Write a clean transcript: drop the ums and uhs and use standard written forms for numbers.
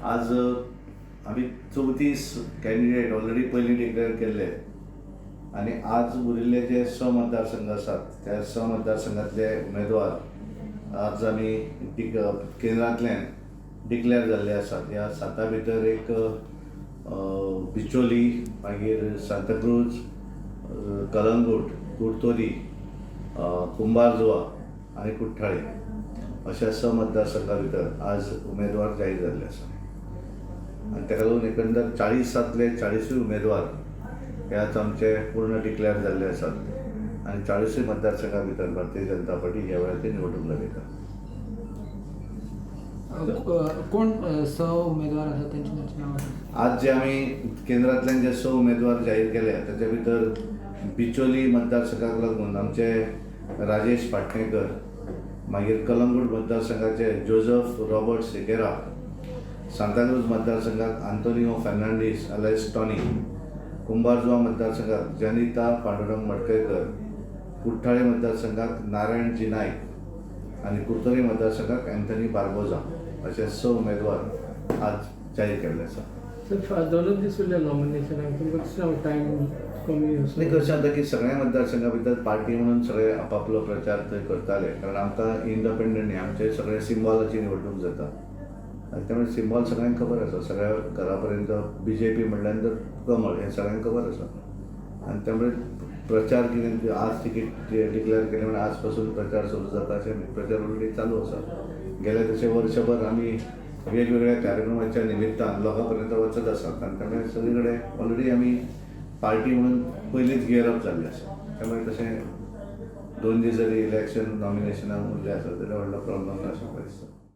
आज आमी 34 candidate already पयलीं डिक्लेअर केल्ले आनी आज उरिल्ले जे स मतदारसंघ आसात त्या स मतदारसंघातले उमेदवार आज आमी केंद्रांतल्यान डिक्लेअर जाल्ले आसात. ह्या साता भितर एक बिचोली, मागीर सांताक्रूज, कलंगूट, कुडतोरी, कुंभारजुवा आनी कुठ्ठाळे अशा स मतदारसंघा भितर आज उमेदवार जाहीर जाल्ले आसा. आनी ताका लागून एकंदर 40तांतले 40ूय उमेदवार हे आज आमचे पूर्ण डिक्लेअर जाल्ले आसात आनी 40ूय मतदारसंघा भितर भारतीय जनता पार्टी ह्या वेळार ती निवडणूक लढयता. कोण स उमेदवार आसात तेंची नांवां? आज जे आमी केंद्रांतल्यान जे स उमेदवार जाहीर केले ताच्या भितर बिचोली मतदारसंघाक लागून आमचे राजेश पाटणेकर, मागीर कलंगूट मतदारसंघाचे Joseph Robert Nsekera, Santa Cruz मतदारसंघाक Antonio Fernandes अलायस Tony, Kumbharjua मतदारसंघाक जनिता पांडुरंग मडकयकर, कुठ्ठाळे मतदारसंघाक नारायण जी नायक आनी कुडतरी मतदारसंघाक अँथनी बार्बोजा अशे स उमेदवार आज जाहीर केल्ले आसा. सर, दोनूच दीस उरले नॉमिनेशनाक, तुमकां कशें टायम कमी आनी कशें जाता की सगळ्या मतदारसंघा भितर पार्टी म्हणून सगळे आपापलो प्रचार थंय करताले, कारण आमकां इंडिपेंडंट न्ही, आमचे सगळे सिम्बॉलाची निवडणूक जाता आनी त्यामुळे सिम्बॉल सगळ्यांक खबर आसा. सगळ्या घरा पर्यंत बीजेपी म्हणल्यार नंतर कमळ हें सगळ्यांक खबर आसा आनी त्यामुळे प्रचार कितें आज तिकीट डिक्लेअर केलें म्हणून आज पासून प्रचार सुरू जाता अशें न्ही, प्रचार ऑलरेडी चालू आसा. गेल्या तशें वर्सभर आमी वेगवेगळ्या कार्यक्रमाच्या निमित्तान लोकां पर्यंत वचत आसात आनी त्यामुळे सगळे कडेन ऑलरेडी आमी पार्टी म्हणून पयलींच गियर अप जाल्ले आसा. त्यामुळे तशें 2 दीस जरी इलेक्शन नॉमिनेशनाक उरले आसा जाल्यार व्हडलो प्रॉब्लम ना अशें म्हाका दिसता.